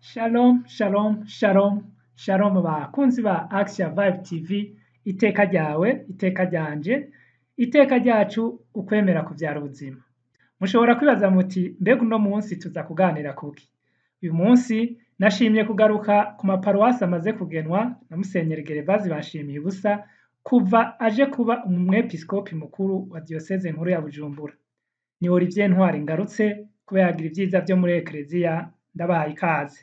Shalom, shalom, shalom, shalom bakunzi ba Action Vibe TV, iteka ryawe, iteka ryanje, iteka ryacu, ukwemera kuvyara ubuzima. Mushobora kwibaza muti mbega uno munsi tuza kuganira kuki? Uyu munsi nashimye kugaruka ku maparuwasi amaze kugenwa na Musenyeri Gervaze Banshimiye-Ubusa kuva aje kuba umwepiskopi mukuru wa diyoseze nkuru ya Bujumbura. Ni Olivier Ntwari ngarutse kubayagira ivyiza vyo muri Ekereziya, ndabahaye ikaze.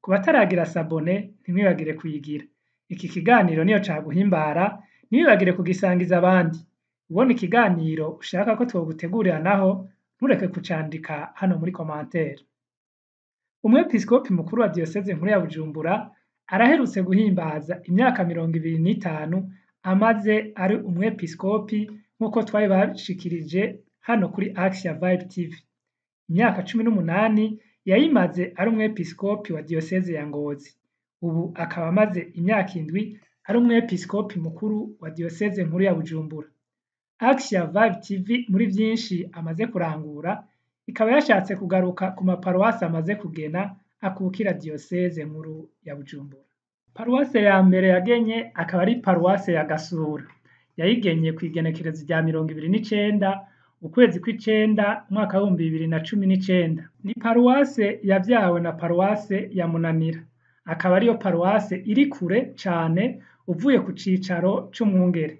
Ku bataragira s'abonner, ntimwibagire kuyigira. Iki kiganiro niyo caguhimbara, ntiwibagire kugisangiza abandi. Ubona ikiganiro ushaka ko twogutegurira naho, ntureke kucandika hano muri commentaire. Umwepiskopi mukuru wa diyoseze nkuru ya Bujumbura araherutse guhimbaza imyaka 25 amaze ari umwepiskopi, nk'uko twabibashikirije hano kuri Action Vibe TV. Imyaka 18 yayimaze ari umwepiskopi wa diyoseze ya Ngozi. Ubu akaba amaze imyaka 7 ari umwepiskopi mukuru wa diyoseze nkuru ya Bujumbura. Action Vibe TV muri vyinshi amaze kurangura, ikaba yashatse kugaruka ku maparuwasi amaze kugena akukira diyoseze nkuru ya Bujumbura. Paruwase ya mbere yagenye akaba ari paruwase ya Gasura. Yayigenye kw'igenekerezo rya 29 ukwezi kw'icenda umwaka w'2019. Ni paruwase yavyawe na paruwase ya Munanira. Akaba ariyo paruwase iri kure cane uvuye ku cicaro c'umwungere.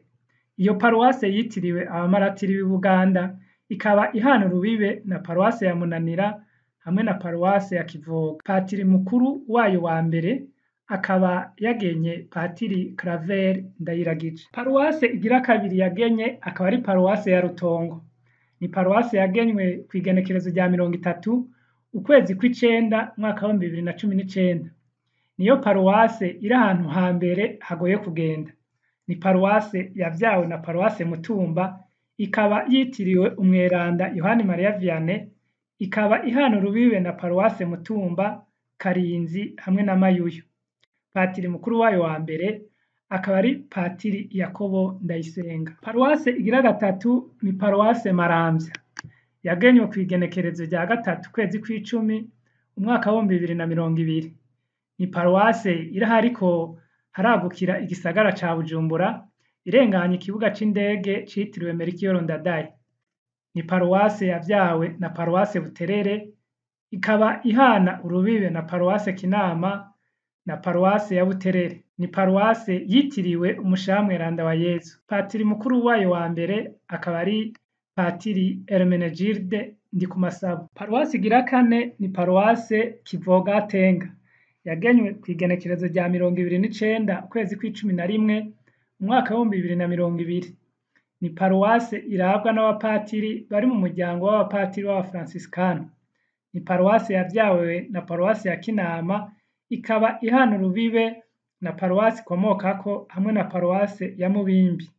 Iyo paruwase yitiriwe abamaratiri b'i Buganda, ikaba ihana urubibe na paruwase ya Munanira hamwe na paruwase ya Kivoga. Patiri mukuru wayo wa mbere akaba yagenye Patiri Claver Ndayiragije. Paruwase igira kabiri yagenye akaba ari paruwase ya Rutongo. Ni paruwase yagenywe kw'igenekerezo rya 30 ukwezi kw'icenda umwaka w'2019. Niyo paruwase iri ahantu hambere hagoye kugenda. Ni paruwase yavyawe na paruwase Mutumba, ikaba yitiriwe umweranda Yohani Mariya Vianney, ikaba ihana urubibe na paruwase Mutumba, Karinzi hamwe na Mayuyu. Patiri mukuru wayo wa mbere akaba ari Patiri Yakobo Ndayisenga. Paruwase igira gatatu ni paruwase Maramvya. Yagenywe kw'igenekerezo rya 3 ukwezi kw'icumi umwaka w'2020. Ni paruwase iri ahariko haragukira igisagara ca Bujumbura, irenganye ikibuga c'indege citiriwe Melchior Ndadaye. Ni paruwase yavyawe na paruwase Buterere, ikaba ihana urubibe na paruwase Kinama na paruwase ya Buterere. Ni paruwase yitiriwe umushaha mweranda wa Yezu. Patiri mukuru wayo wa mbere akaba ari Patiri Hermenegilde Ndikumasabo. Paruwase igira kane ni paruwase Kivoga Tenga. Yagenywe kw'igenekerezo rya 29 ukwezi kw'icumi na rimwe umwaka w'2020. Ni paruwase irabwa n'abapatiri bari mu muryango w'abapatiri b'Abafransiskani. Ni paruwase yavyawe na paruwase ya Kinama, ikaba ihana urubibe na paruwase ikomokako hamwe na paruwase ya Mubimbi.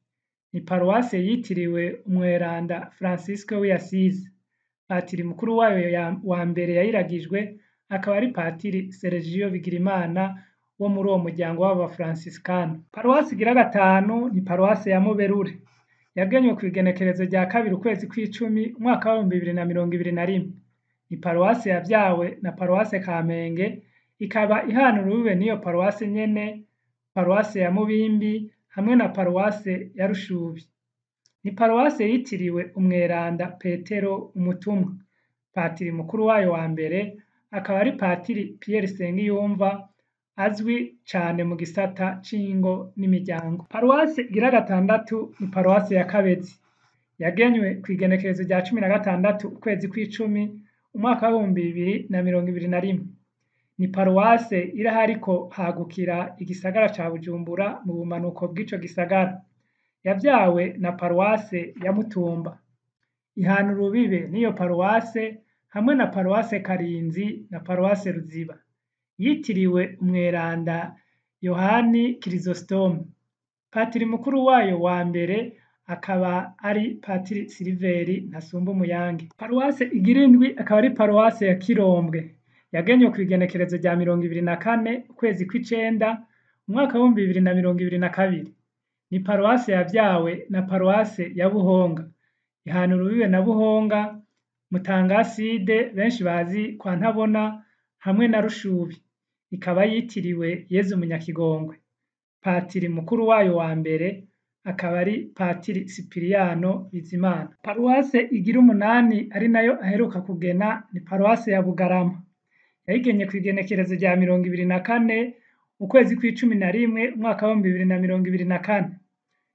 Ni paruwase yitiriwe umweranda Francisco w'i Asizi. Patiri mukuru wayo wa mbere yayiragijwe akaba ari Patiri Sergio Bigirimana wo muri uwo muryango w'Abafransiskani. Paruwase igira gatanu ni paruwase ya Muberure. Yagenywe kw'igenekerezo rya 2 ukwezi kw'icumi umwaka w'2021. Ni paruwase yavyawe na paruwase Kamenge, ikaba ihana urubibe n'iyo paruwase nyene, paruwase ya Mubimbi hamwe na paruwase ya Rushubi. Ni paruwase yitiriwe umweranda Petero Umutumwa. Patiri mukuru wayo wa mbere akaba ari Patiri Pierre Sengiyumva, azwi cane mu gisata c'ingo n'imiryango. Paruwase igira gatandatu ni paruwase ya Kabezi. Yagenywe kw'igenekerezo rya 16 ukwezi kw'icumi umwaka w'2021. Ni paruwase iri ahariko hagukira igisagara ca Bujumbura mu bumanuko bw'ico gisagara. Yavyawe na paruwase ya Mutumba. Ihana urubibe n'iyo paruwase hamwe na paruwase Karinzi na paruwase Ruziba. Yitiriwe umweranda Yohani Kirizositome. Patiri mukuru wayo wa mbere akaba ari Patiri Siliveri Ntasumba-Umuyange. Paruwase igira indwi akaba ari paruwase ya Kirombwe. Yagenywe kw'igenekerezo rya 24 ukwezi kw'icenda umwaka w'2022. Ni paruwase yavyawe na paruwase ya Buhonga. Ihana urubibe na Buhonga, Mutangaside benshi bazi kwa Ntabona hamwe na Rushubi. Ikaba yitiriwe Yezu Munyakigongwe. Patiri mukuru wayo wa mbere akaba ari Patiri Sipiriyano Bizimana. Paruwase igira umunani ari nayo aheruka kugena ni paruwase ya Bugarama. Yayigenye kw'igenekerezo rya 24 ukwezi kw'icumi na rimwe umwaka w'2024.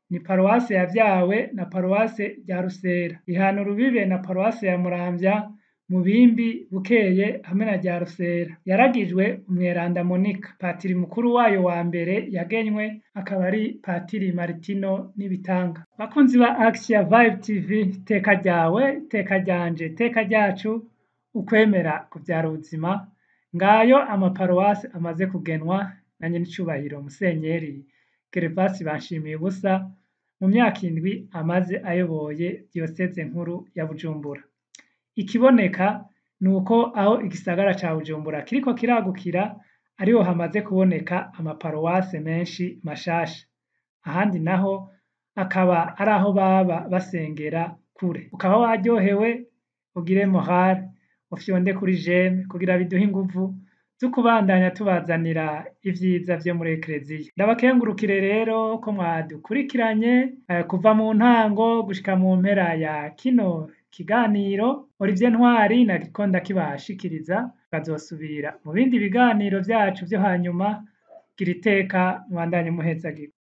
Ni paruwase yavyawe na paruwase rya Rusera. Ihana urubibe na paruwase ya Muramvya, Mubimbi, Bukeye hamwe na rya Rusera. Yaragijwe umweranda Monika. Patiri mukuru wayo wa mbere yagenywe akaba ari Patiri Martino Nibitanga. Bakunzi ba Axia Vibe TV, iteka ryawe, iteka ryanje, iteka ryacu, ukwemera kuvyara ubuzima, ngayo amaparuwase amaze kugenwa na nyenicubahiro Musenyeri Gervasi Banshimiye-ubusa mu myaka 7 amaze ayoboye diyoseze nkuru ya Bujumbura. Ikiboneka nuko aho igisagara ca Bujumbura kiriko kiragukira ariho hamaze kuboneka amaparuwase menshi mashasha. Ahandi naho akaba ari aho baba basengera kure. Ukaba waryohewe ugire morale, ufyonde kuri j'aime kugira biduhe inguvu zo kubandanya tubazanira ivyiza vyo muri Ekereziya. Ndabakengurukire rero ko mwadukurikiranye kuva mu ntango gushika mu mpera ya kino kiganiro. Olivier Ntwari nariko ndakibashikiriza, tukazosubira mu bindi biganiro vyacu vyo hanyuma. Gira iteka mubandanye muhezagirwa.